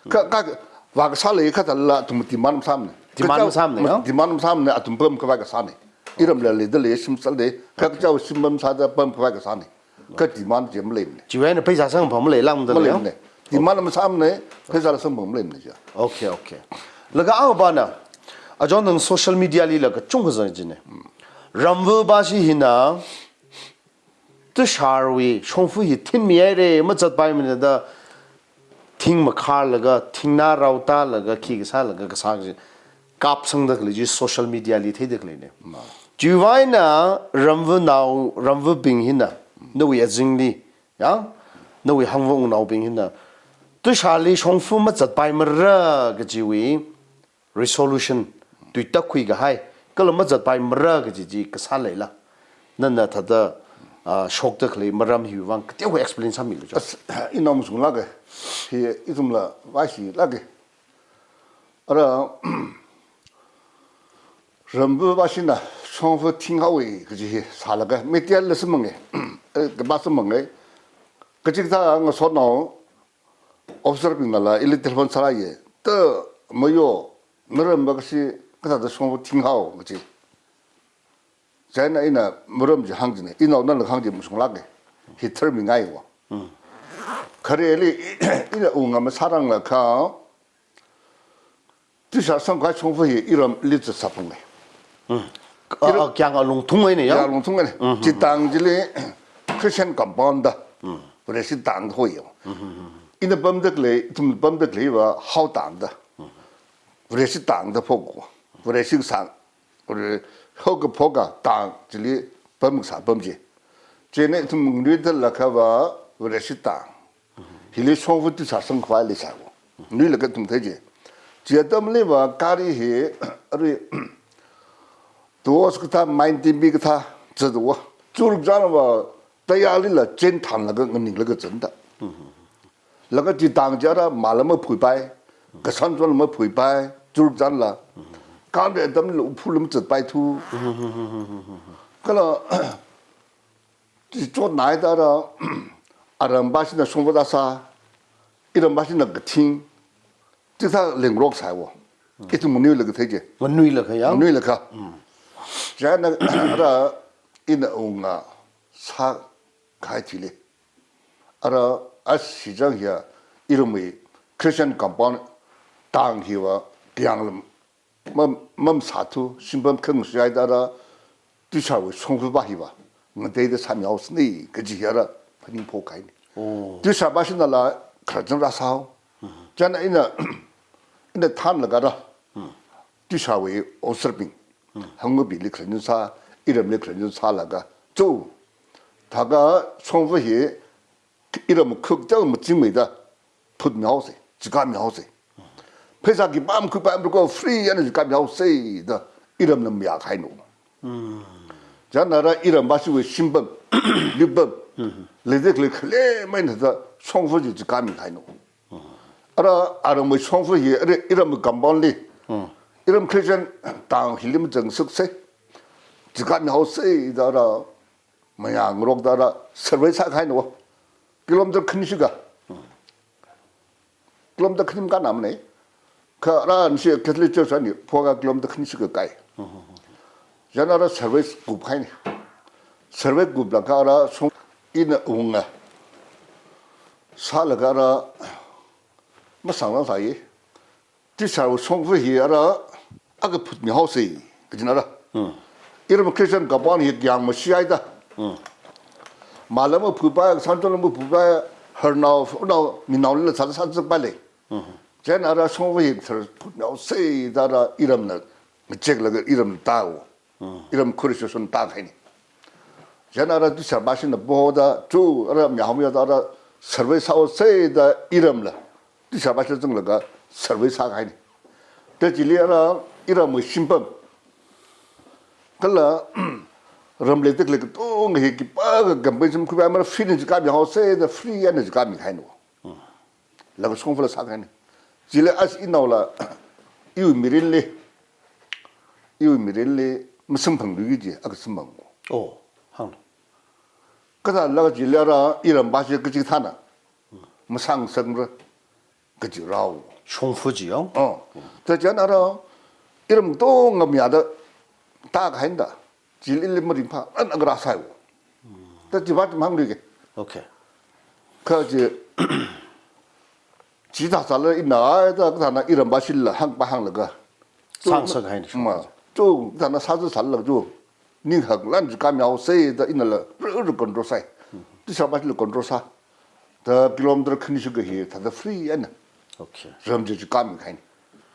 Kha, kha, vāsā lei kha thāla athum demand masāmana. Demand masāmana, ya? Demand masāmana, athum pamkhavai kasāna. Iramla leida lei shim sālei, kha kachiva shim pamsāda pamkhavai kasāna. Kha demand chi maleimana. Chiwui eina pheisā samphang maleilāngda lei. Maleimana. Demand masāmana, pheisāla samphang maleimana ja. Okay, okay. Laga avāna, ajong nang social media lila kachungkha zang jina. Ramva va chi hina, Tusharwui Shongfa hi thinmihaira, mazatpaimana da, thing makharlaga, thingnā raotālaga, khi kasālaga, kasā chi kapsangda khalei chi social media li theida khaleina. Ma. Chiwui eina ramvanao, ramvabing hina, nawui azingli, ya, nawui hangva wungnaobing hina, Tusharli Shongfa mazatpaimara kajiwui resolution tuitak khuikahai, kala mazatpaimara kaji chi kasā leila. Nana thāda, ah, shokda khalei maram hiwui vang kateokha explain sāmilu cho. As, ina mashunglāka. Hi ithumla vāshilāka. Ara, ramva va china Shongfa thinghaowa kaji hi sālaga, media la samphanga, eh, kaba samphanga. Kachikathā ngasotnao, officer bingnala ili telephone sālāka, ta mayo, naram va kashi, kathāda Shongfa thinghao kaji. Chieina ina maram chi hāng jina, inaonala hāng chi mashunglāka. Hi tharmingaiwa. Khareli, ina unga masāranglakha, Tushar sangkahai Shongfa hi iramli zatsāphunga. Mm. Iram, ah, ah, Kayang alungthung eina ya? Kayang alungthung eina. Mm, mm, mm. Chitang chili Christian compound da. Mm. Vareshi tang da hoya. Mm, mm, mm. Ina pamda khalei, ithum pamda khalei va Hao tang da. Mm. Vareshi tang da phokwa. Vareshi sang, Vare, Hao kaphoka tang chili pamsā pam chi. Chieina ithum nganuida lakha va Vareshi tang. Hili Shongfa Tushar sangkhavai leisāwo. Nganuilaga ithum thei chi. Chi atamli va gari hi, ari, dos kathā, main timbi kathā, zatwa. Churuk chān va, tayarlila chain thanlaga nganinglaga zanda. Laga chitang chara mala maphuipai, kashan chon maphuipai, churuk chānla. Gari atamli uphula mazatpaithu. Kala, Chi chotnai tara, aram va china Shongfa sā, iram va china kathing, chithā lengrok sāwo. Ithum nganuilakha thei chi. Nganuilakha ya? Nganuilakha. Mm. Chieina, ara, ina unga sākahai thili. Ara, ashi chang hiya, iramwui Christian compound tang hiva, Kayang lam, Mam, mamsāthu, shimpam khangshai tara, Tusharwui Shongfa va hiva, ngateida sāmihaosei, kaji hiya ara, phaningphok kahaina. Oh. Tushar va shinala, khararchān rāsāhao. Mhm. Chieina ina, ina thanlaga ra, Tusharwui officer bing, hangwui bingli khararchān sā, iramli khararchān sālaga, chu, thākha Shongfa hi, iram khuk chang machingmeida, phutmihaosei, chikāmihaosei. Pheisā khipā makhuipamrako free eina chikāmihaosei da iramna mayākahaina. Mm. Chieina ara iram va chiwui shimpam, lipam, leida khalei khaleimana da Shongfa chi chikāmikahaina. Ara aramwui Shongfa hi, ara iramwui compound li, Iram Christian tang hili mazangsuksei, jikatmihaosei da rā, mayang rokda rā, survey sākahaina wo. Kilometer khani shikha. Kilometer khani makānmana. Kha rā nashi Catholic Church eina phoka kilometer khani shikha kai. Chieina rā survey kupkahaina. Survey kuplaga rā shong ina unga. Sālaga rā masānglāsai. Tishar shongfa hi ara akha phutmihaosei, kajina rā. Iram Christian compound hi kayang mashihaida. Malam maphuipai, sanchon maphuipai, harnao, unao, minaolila sāsā sāsāpailei. Chieina ara shongfa hi thar phutmihaosei da rā iramna ngacheklaga iramna tāwo. Iram khuri shoshon tākahaina. Chieina ara tishar bashina poda, chu ara mihaomiya da rā survey sāosei da iramla. Tishar bashi zanglaga survey sākahaina. Da chili ara iramwui shimpam. Kala ramlei teklei katonga hi khipākha compensation khuipai mara free na jikatmihaosei da free eina jikatmikahaina wo. Laga shongfala sākahaina. Chili as inaola, iwui mirinli, iwui mirinli, masamphangluiki kaji, akha samphang. Oh, hāng. Kathālaga chili ara iram bashi kachikathāna masāngasakmara kaji rao. Shongfa chi yang? Oh. Da chieina ara iram katonga mayāda tākahaina da. Chili ili maringphā, an agrasai wo. Da chiva chi mahāngluiki. Okay. Kha chi, chithā sāla ina, ai da kathāna iram bashila hāngpa hānglaga. Sāngasakhaina. Ma, chu kathāna sāsā sālaga chu. Ninghaklan jikatmihaosei da inala, ruru control sai. Tishar bashila control sā. Da kilometer khani shikha hi, thāda free eina. Okay. Ram chi jikatmikahaina.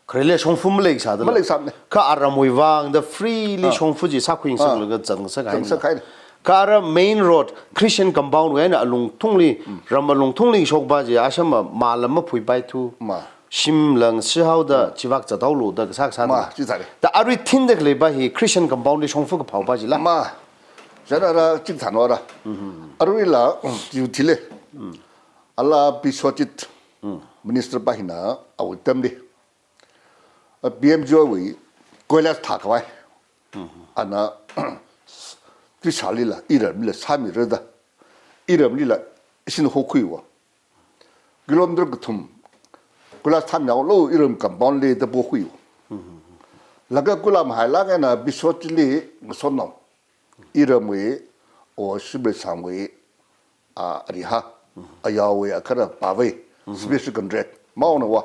Khareli shongfa maleisāda la. Maleisāmana. Kha aramwui vang da freely shongfa chi sākhuingasaklaga zangngasakhaina. Zangngasakhaina. Kha ara main road, Christian compound wui eina alungthungli, ram alungthungli shokpa chi, ashama malam maphuipai thu. Ma. Shimlang shihaoda, chivak zathaolu da kasā kasā. Ma, chithālei. Da arui thinda khaleipa hi Christian compound li shongfa kaphāopa chila. Ma. Chieina ara chikathāna ara. Aruila, chiwui thili. Ala Biswajit, minister pa hina, awui atamli. A P M G Y wui koilas thākhavai. Ana, twisharlila, iramlila, sāmira da. Iramlila, isin hokhuiwa. Kilometer kathum. Koilas thāmihaolu iram compound li da pokhuiwa. Laga kula mahailāk eina Biswajitli ngasotnao. Iramwui, o Shibri Sangwui, a, ariha, ayawui, akara pavei, special contract, maona wa.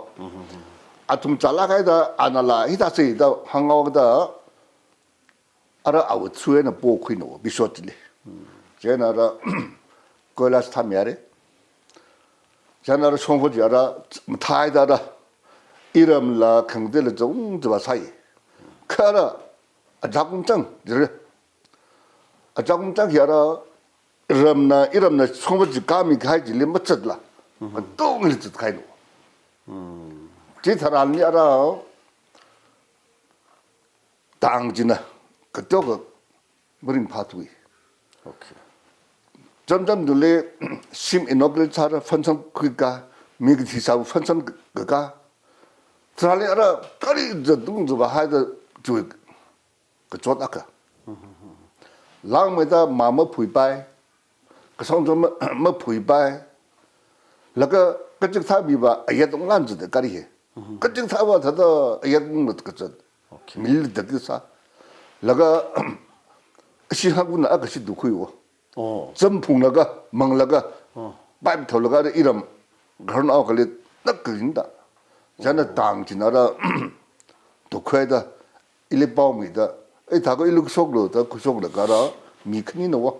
Athum chālāk haida, anala, hithāsei da, hānghaoda, ara awui through eina pokhuina wa, Biswajitli. Chieina ara, koilas thāmihai. Chieina ara shongfa chi ara, mathāhaida ara, iramla, khangateila, zong, zava sai. Kha ara, ajakum chang, jire. Ajakum chang hi ara, ramna, iramna, shongfa chi kami kahai chili mazatla. Katongli zatkahaina. Chitharanli ara, tang china, katoka maringphāthui. Okay. Chānjam duli, shim inaugurate sāra, function khuika, mi kathi sāva function kaka. Tharanli ara, kali zatung zava haida, chui, kachot akha. Langmeida ma maphuipai, kasang chon ma, maphuipai. Laga kachikathā miva ayat unglan zada kari he. Kachikathāva thāda ayat ungla kazat. Okay. Mili da kisa. Laga, shi hanguna akha shi dukhuiwa. Oh. Zamphunglaga, manglaga, oh, pipe thaolaga iram, garun au kali, nak kalinda. Chieina tang china ara, dukhuida, ili paomida, ei, thākha ili khuishoklu, da khuishoklaga ara, mi khanina wa.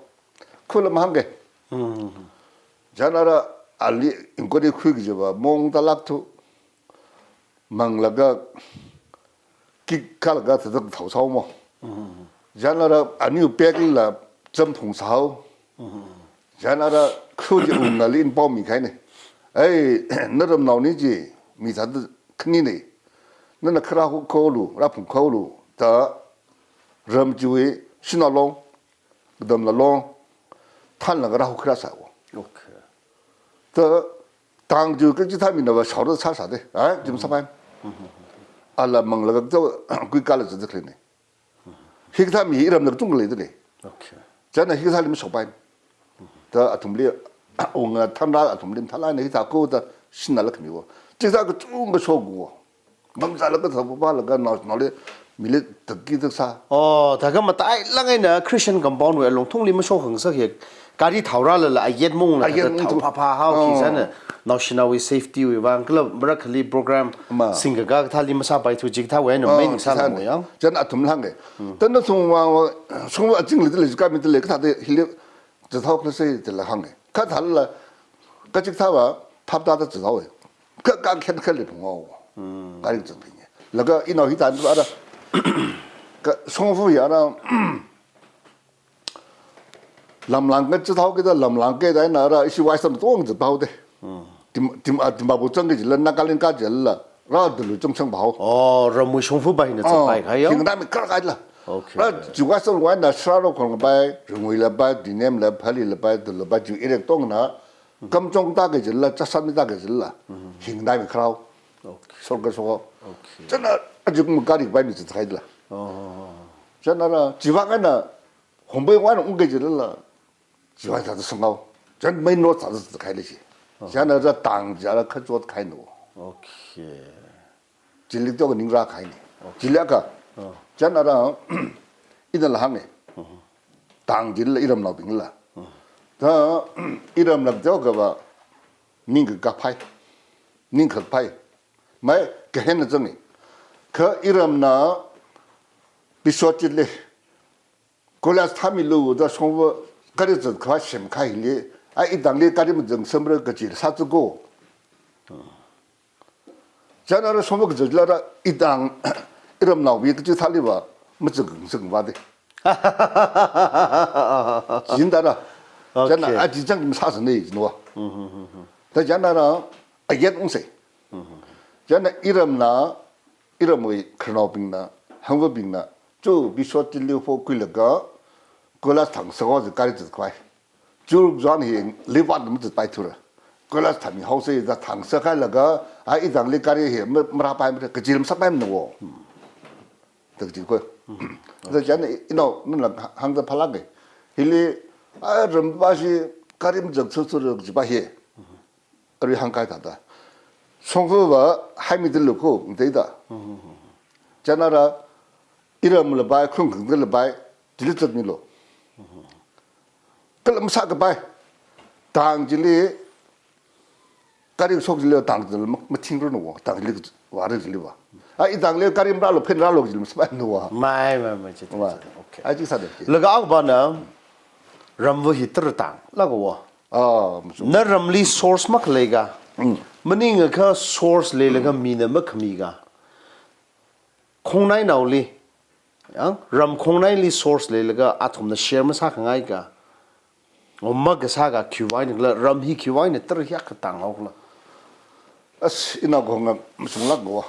Khula mahāngke. Chieina ara, ali inquiry khui kajiva, mong talak thu, manglaga, kik kalaga thāda thao sao mo. Chieina ara, aniu pekla, zamphung sao. Chieina ara, khuji ungali in paomi kahaina. Ei, naramnaoni chi, mi thāda khanina. Nana khara hu kholu, raphung kholu, da ram chiwui, shina long, kadamla long, thanlaga rahu khara sao. Okay. Da tang chiwui kachikathā minava shaora sāsāda, ai, jim sapai. Ala manglaga tau kuikala zazakli ne. Hikathā mi iramna kachungkha leidalei. Okay. Chieina hikathāli mashokpai. Da athumli, unga thanra athumli thalai na hikathā ko da shinna lakhami wo. Chikathā kachungkha shokwo. Mamzalaga thāpalaga nao, naoli mili taki taksa. Oh, thākha matailāk eina Christian compound wui alungthungli mashokhangsā hi. Gari thaorālala ayet mungla ayet thāda mung thao tu. Phāphā hao ki Oh. Sāna. Naoshinaowui safety wui vang kala marakhali program Ma. Singkaka kathāli masāpaithu chikathāwui eina Oh, main sāla chithāna. Mo yang. Chieina athumla hānga. Tana sungwa, sungwa achingli tali, kami tali, kathāda hili, chithao khala sai tala hānga. Kathāla, kachikathāva, phaptāda chithao. Ka, ka khen khen le phungwa. Gari chang phing. Laga inao hithāda ara. Ka, sungwa ya ara. Lamlang kachithao kida lamlang kida eina ara ishi waisam tong chithao de. Tim, tim, ah, Dimapur chang kajila, Nagaland kajila, ra dulu chang chang bao. Oh, ramwui shongfa bai na Oh, chang bai kaya. Hingda mi kar kaila. Okay. Ra jiwa sang wai na sraro kong bai, rungwi la bai, dinem la, phali la bai, dulu bai, ju irek tong na, kamchong ta kajila, chasami ta kajila. Hingda mi krao. Okay. Sorga so. Okay. Chieina, ajuk mu gari bai mi chang kaila. Oh. Chieina ra, jiwa ngana, Hombai wan ung kajila. Jiwa ta sangao. Chieina main road ta ta kaila chi. Chieina ra tang jala kachot kaino. Okay. Chili to ning ra kaini. Chili ka. Oh. Chieina ra ina la hānga. Tang jila iramnaobingla. Ta iramna to kaba ning kakapai. Ning kakapai. Mai kahenna zangi. Ka iramna Biswajit le. College thāmilu da shongfa gari zat khavai semkahai hili, a itangli gari mazang semra kaji sāthuko. Chieina ra shongfa kazat lara itang iramnaowui kachithāli va, mazang seng va de. Jin da ra. Okay. Chieina a ji chang masāsāne jinwa. Da chieina ra, ayet ungsei. Chieina iramna, iramwui khararnaobingna, hangvabingna, chu Biswajit li pho khuilaga, college thang sāko zi gari zat khavai. Chu zan hi livat mazatpai thura. College thāmi haosei da thang sākahailaga, a itangli gari hi ma, marāpai mara, kaji masāpai mana wo. Da kaji ko. Da chieina inao, nana hāngda phalāke. Hili, a ram ba shi gari mazat sāsāra kaji ba hi. Ari hāngkahai thāda. Shongfa va haimi dalu ko, nde da. Chieina ra, iram la bai, khung khung la bai, chili zatmilu. Kala masā kapai. Tang chili, gari shok chili, tang chili, ma, mathing ro no, tang chili, wari chili va. A itangli gari marālo, phen rālo chili, masāpai no va. Mai, mai, mai, chit, Wa. Chit, okay. A ji sāda. Laga ang ba na, ramva hi tara tang, laga wo. Ah, masu. Na ramli source makhalei ka. Mm. Maningakha source leilaga mina makhami ka. Khongnainaoli. Yang, ram khongnaili source leilaga athumna share masākhangai ka. O makasā ka khiwui eina khala, ram hi khiwui eina tara hi akha tang hao khala. As, ina ko nga masung lak go.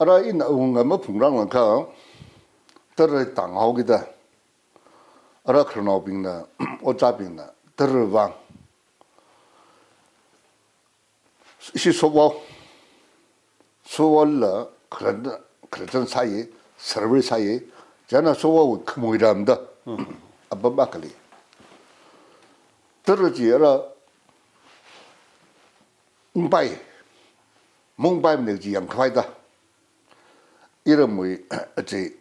Ara ina unga maphungrang lang ka. Tara tang hao kida. Ara khararnaobingna, ojābingna, tara vang. Ishi Shovao. Shovao la khararna, khararchan sāya, survey sāya, chieina Shovao khamui ramda. Apam akhali. Tara chi ara ungpai. Mungpai mane chi yangkhavai da. Iramwui, achi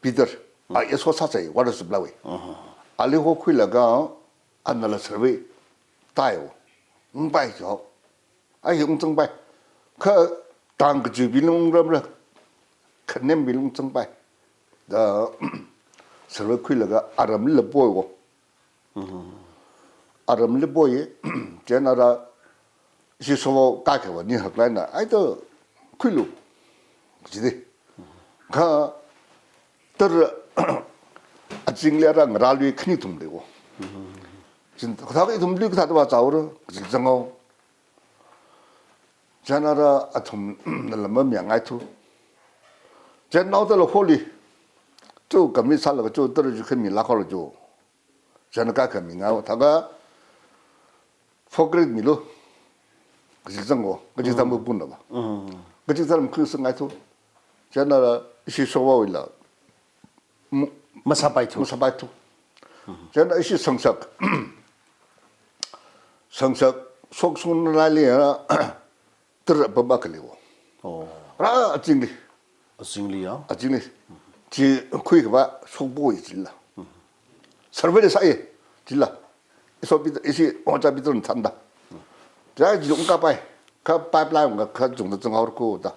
Peter, a, eso sāsai, water supply wui. Ali ho khuilaga, anala survey tai wo. Ungpai jo. A hi ungzangpai. Kha tang kaji bilung ramra. Khanem bilung zangpai. Da survey khuilaga aramli la poi wo. Aramli poi, chieina ra, ishi Shovao kaikhava ni haklaina, ai to, khuilu. Jide. Kha, tara, achingli ara ngarālui khani thum lei wo. Jin, kathā ithum lui kathā va chaora, jin zangao. Chieina ra athumna lam mayangaithu. Chieina nao tala holi. Chu kami sālaga chu tara ju khami la khala ju. Chieina kaikhami ngao, thākha four grade milu. Kaji zang wo, kaji zang bu pun la ba. Kachik tharam khuisang ngaithu. Chieina ishi shokvāwuila. Mu-, Masāpaithu. Masāpaithu. Chieina ishi sangsak. Sangsak, shokshung laili ya, tara apam akha leiwo. Oh. Rā azingli. Azingli ya? Azingli. Chi khuikhavā shokpoi chila. Survey sāi chila. Ishi Peter, ishi ojā Peterna thānda. Chieina chi ungkapai. Kha pipeline kha kachungda zanghaora ko da.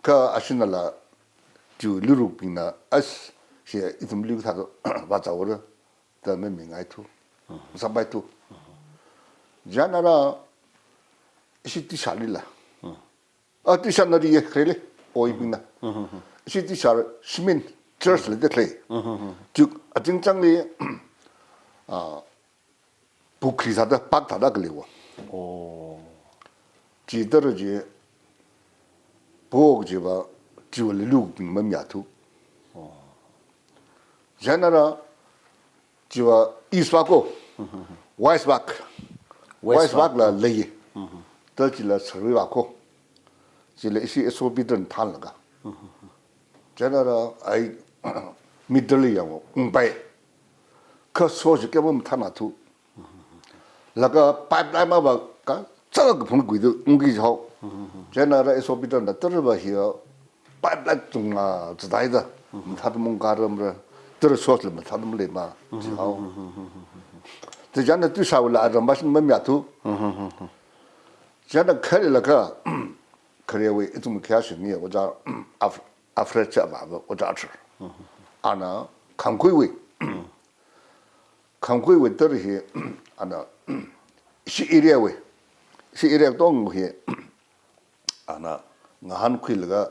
Kha ashinala chi luirukbingna, ash, shi ithum luikathā do, vāzāhaora da mamingaithu. Masāpaithu. Chieina rā ishi Tishalila. A, Tisha nariya khareli, oibingna. Ishi Tisha shimān church leida khalei. Chi azingchangli, a, pukhri sāda, park sāda khaleiwo. Oh. Chi tara chi, po chiva, chiva lilubing mamayāthu. Oh. Chieina rā, chiva east va ko, west va. West West va. Vāla lei. Ta chila survey vā ko. Chila ishi S O Peterna thānlaga. Chieina rā ai middle li yangwo, ungpai. Kha source kayākha mathānathu. Laga pipeline mavā kachāng kaphung guidu ungki jihao. Chieina rā S O Peterna tara va hiya pipeline chunga zidai da. Mathāda mungkaramra. Tara source la mathāda maleima jihao. Chieina Tisha vāla aram vāshin mamayāthu. Chieina khareli laga, kharewui ithum khayāshini ojā Af-, Alfred cha vāva ojā Arthur. Ana Khamkhuiwui. Khamkhuiwui tara hi, ana, ishi area wui. Ishi area tong hi, ana, ngahānkhuilaga,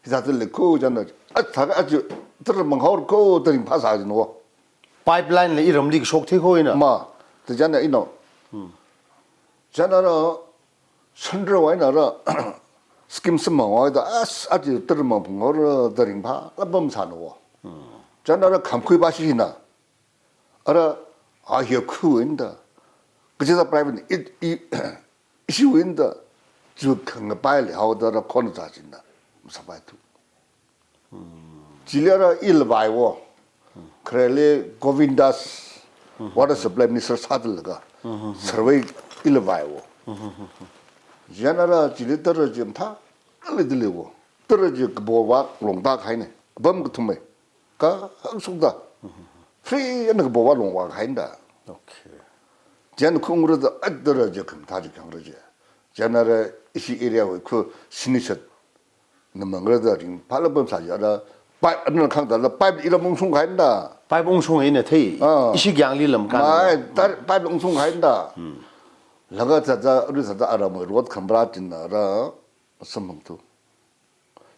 hithāda leiko chieina, a, thākha aja, tara manghaora ko da ringphāsā jino. Pipeline la iramli kashok thei ko ina. Ma, ta chieina ino. Chieina rā, Central wui eina rā, scheme samphanghaoda, as, aja tara mangphanghaora da ringphāla pamsāno. Chieina rā Khamkhui vāshi hina. Ara, a hiya khuiwui eina da. Kachida private i, i, ishiwui eina da. Chi khangapai leihaoda rā khon zā china. Masāpaithu. Chili ara ila vāiwo. Khareli Govindas, water supply minister sādalaga. Survey ila vāiwo. Chieina rā chili tara chi mathālida leiwo. Tara chi kapo vā longda kahaina. Apam kathum mei. Kahak sukda. Free eina kapo vā longvā kahaina da. Okay. Chieina khaungra da, a tara chi khamathā chi khangra chi. Chieina rā ishi area wui khu sinishat. Namang rāda ringphāla pamsā ya rā, pipe, anal khangda la pipe iram ungshung kahaina da. Pipe ungshung eina thei. Ah. Ishi kyangli lam kan. Mai, tar, pipe ungshung kahaina da. Laga thāda, ru thāda aramwui road khambra china rā, samphangthu.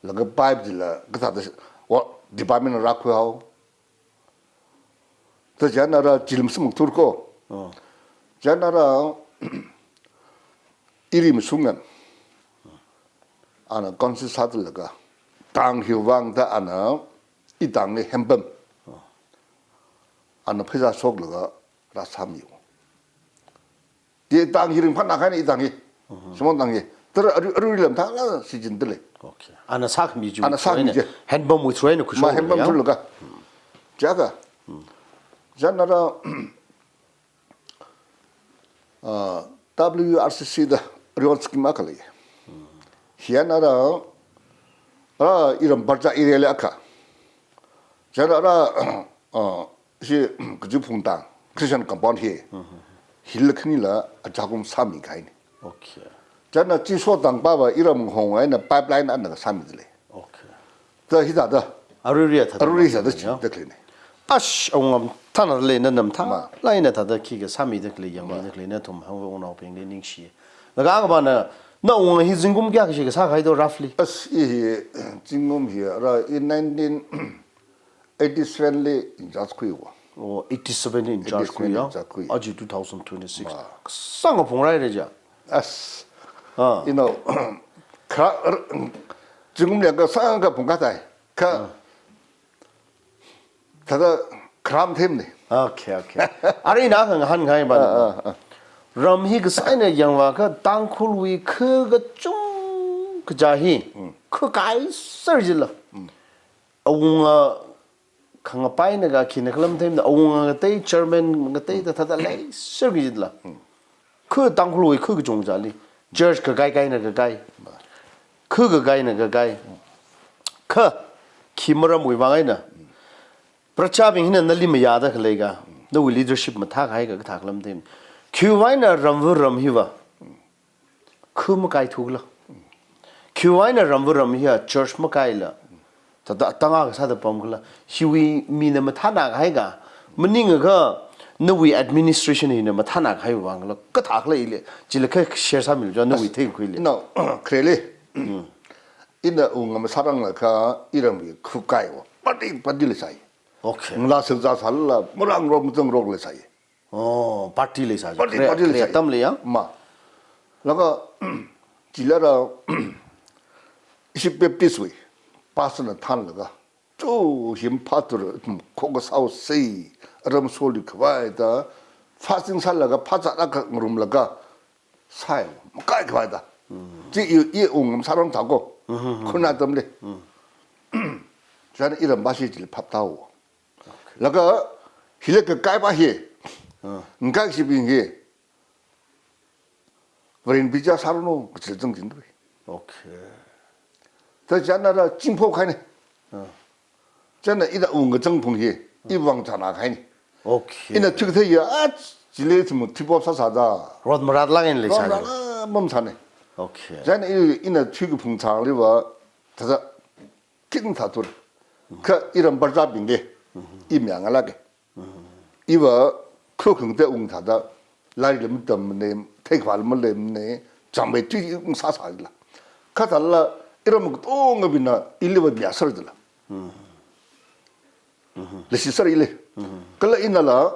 Laga pipe chila, kathāda, wa, department rākhuihao. Ta chieina rā chili masamphangthura ko. Oh. Chieina rā iri mashungan. Ana council sādalaga. Tang hiwui vang da ana itangli handpump. Oh. Ana pheisā shoklaga rāsāmiwo. Itang hi ringphāna kahaina itang hi. Shimon tang hi. Tara aru, aruila mathāla shichinda lei. Okay. Ana sākhami chi. Ana sākhami chi. Handpump wui through eina khuishok. Ma handpump ya? Through laga. Chieina. Chieina rā, ah, W R C C da aruihon scheme akha lei. Hina rā, ah, iram Barcha area li akha. Chieina rā, ah, Shi, kaji phungtang, Christian compound hi, hila khanila ajakum sāmi kahaina. Okay. Chieina chi sotang pava iram hong eina pipeline ana sāmida lei. Okay. Ta hithāda. Aruirui thāda. Aruirui thāda chi, ya, da khaleina. Ash, awunga mathāna leina mathā. Ma. Laina thāda khikha sāmida khalei, yangmida khalei nathum hangwui wungnaobingli ningshi. Laga akha mana, nawui wunga hi zingkum kayākha shi kasā kahai do roughly? Ash, i hi, zingkum hi, ara, in nineteen eighty-seven li in charge khuiwa. Oh, eighty-seven in charge khui ya? Eighty-seven in charge khui. Aja two thousand twenty-six. Ma. Sāngaphung rai re ja. As. Ah. You know, kha, zingkum liang kasā kaphung kathā. Kha. Ah. Thāda kharam themna. Okay, okay. Arui ina kahāng hāngngai ba. Ah, ah, ah. Ram hi kasā eina yangvākha Tangkhulwui kha kachung Kaja hi, khukai ser jila. Awunga khangapaina ka khina khalam theimna, awunga ngatei, chairman ngatei da thada lei ser jila. Khu Tangkhulwui khu kachungchāli. Church kakai kaina kakai. Khu kakaina kakai. Kha, khi maramwui vang eina. Prajabing hina nali mayāda khalei ka. Nawui leadership mathākahai ka kathā khalam theimna. Khiwui vang eina ramva ram hiva. Khu makaithukla. Khiwui vang eina ramva ram hiya church makaila. Thada atanga kasāda pamkhala. Hiwui mina mathānakahai ka. Maningakha nawui administration hina mathānakahai vangla. Kathā khala ili. Chila kha share sāmilu ja nawui theikhuili. No, khareli. Ina unga masāranglakha iramwui khukaiwa. Party, party leisai. Okay. Ngala sengza sāla, marang rok, mzang rok leisai. Oh, party leisai. Party, party leisai. Tam leiya? Ma. Laga, chila ra, ishi Baptist wui, pastor na thanlaga. Chu him pastor, khoka sao sei, aram soli khavai da, fasting sālaga, phazā laga, ngarumlaga, sai, makai khavai da. Chi i, i ung masārang thako. Khuna tamle. Chana iram bashi chili phap tao. Laga, hila kakai ba hi. Ngai shibing hi. Varin bija sarno, kachil zang jin dui. Okay. Ta chana ra chingpho khai ne. Chana ina unga zangphung hi. Iwang chana khai ne. Okay. Ina thuk thei ya, ah, chile thimu thipop sāsāda. Rot marat lang in leisai. Rot marat mam sāne. Okay. Chana i, ina thuk phung chang liwa, thada, king thatur. Kha iram barja bing de. Imyang alage. Iva khu khang te ung thada, lari lam tam ne, thei khwa lam lem ne, chang mai tui ung sāsāla. Kha thada la, iram kutong abina, iliva biya sar dila. Leshi sar ile. Kala ina la,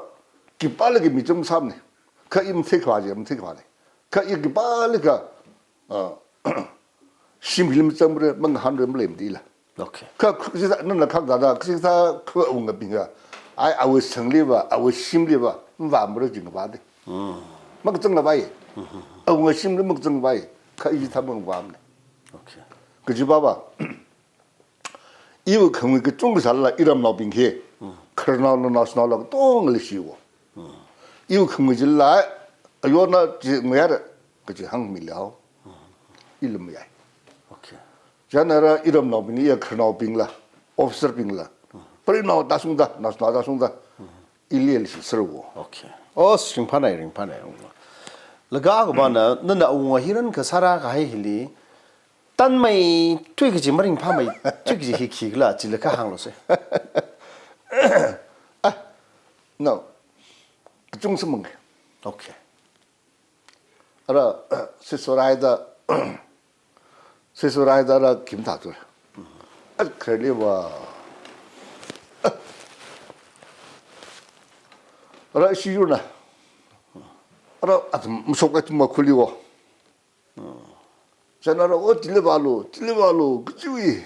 kipala ki micham sam ne. Kha im thei khwa je, im thei khwa ne. Kha i kipala ka, ah, shim hilim chamre, mang hanre mlem dila. Okay. Kha, kha, sisa, nana khak dada, sisa, khu unga binga. Ai, awe sangli ba, awe shimli ba, mva mre jing ba de. Mak chang la bai. Awe shimli mak chang bai. Kha i tha mang ba mne. Okay. Kaji ba ba. Iwa khangwi kachung kasāla iram nao bing he. Kharnao na nao snao la katong le shiwo. Iwa khangwi jila, ayo na ji ngayar, kaji hang mi liao. Ilum yai. Okay. Janara iram nao bing ya kharnao bing la, officer bing la. Pari nao da sung da, nao snao da sung da. Ili el shi serwo. Okay. Oh, ringphānai, ringphānai. Laga ka bana, nana unga hiran kasāra kahai hili, tanmei tui kaji maringphāmei tui kaji hi khikhala chila kha hānglu se. Ah, no. Kachung samang. Okay. Ara, sisurai da, sisurai da ra kim thatur. At khareli wa. Ara shi yurna. Ara at musok at ma khuli wa. Chana ra, "O, chili vālu, chili vālu," kachiwui.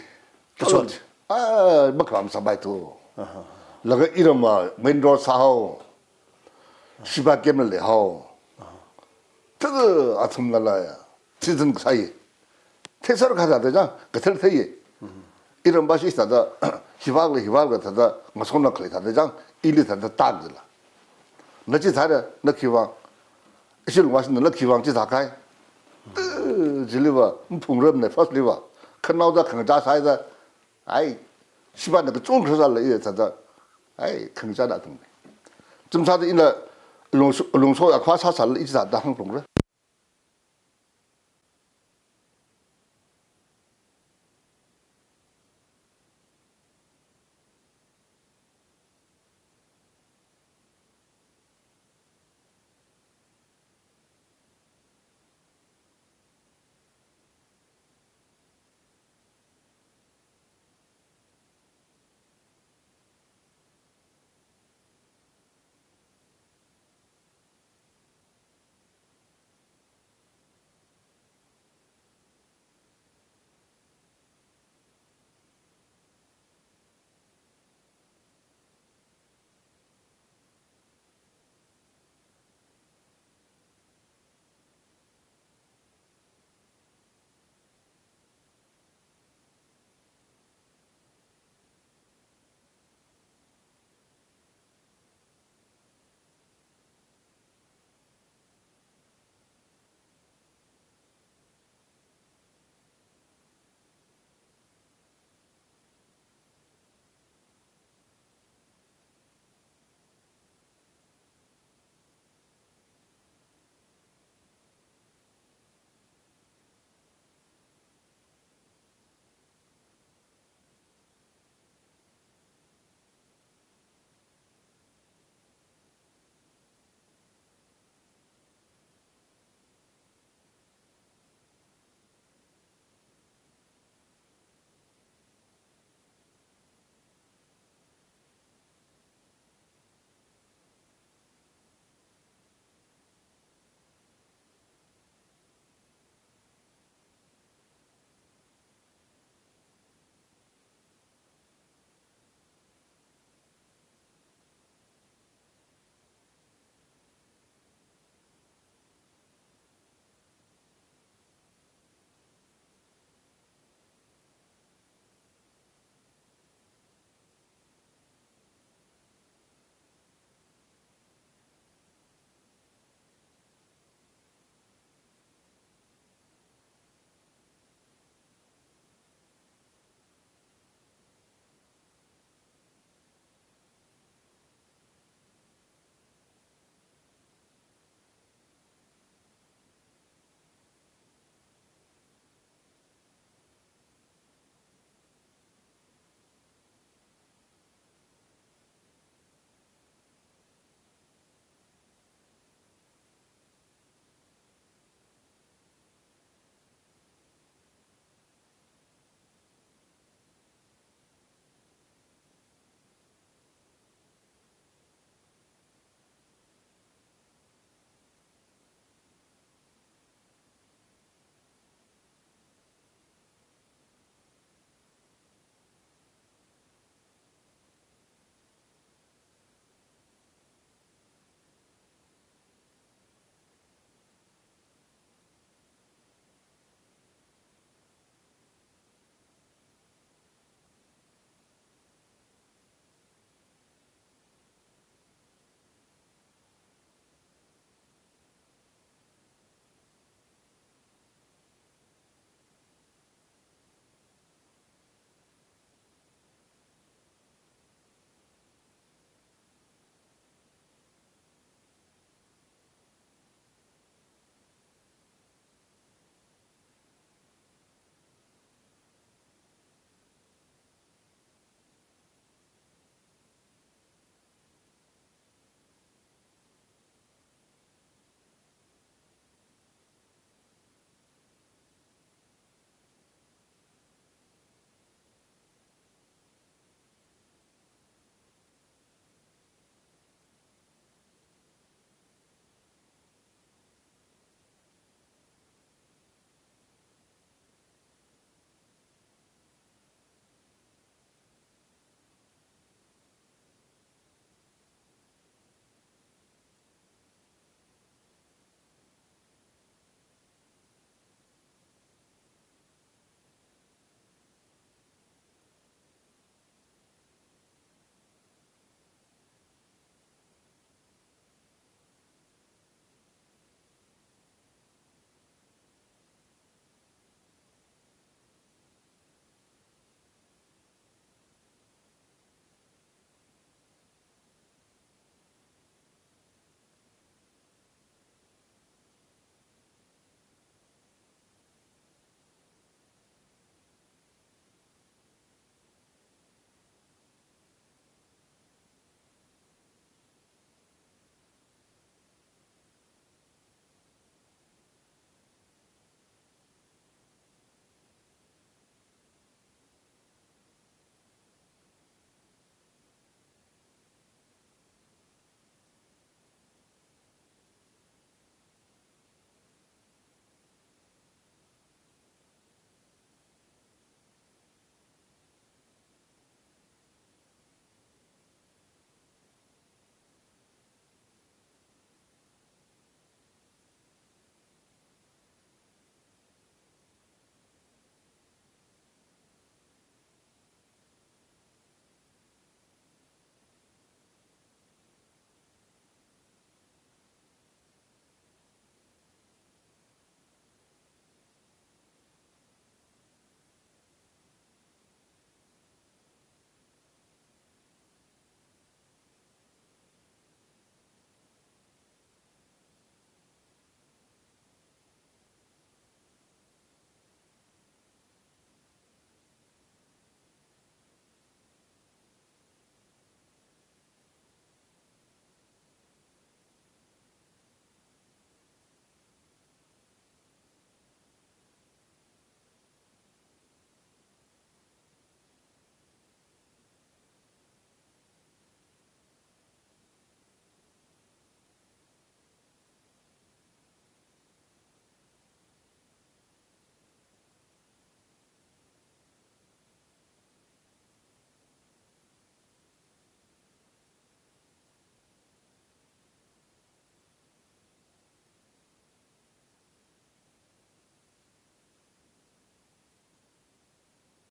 Kachot. Ah, makam sabai tu. Laga iram ma main road sāhao. Shiba kem le hao. Thada athum la la ya. Season sai. Thesar kha thada jang, kathar thei. Iram bashi thada, hivak le hivak le thada, ngasona khle thada jang, ili thada tag la. Na chi thada, na khiwang. Ishi lungwa sina la khiwang chi thakai. Jiliwa, mphung ram ne first liwa. Khanao da khang ja sai da. Ai, shiba na kachung khrasa la iya thada. Ai, khang ja da tung. Chum sa da ina lungso, lungso ya khwa sāsā la ichi thada hang phung ra.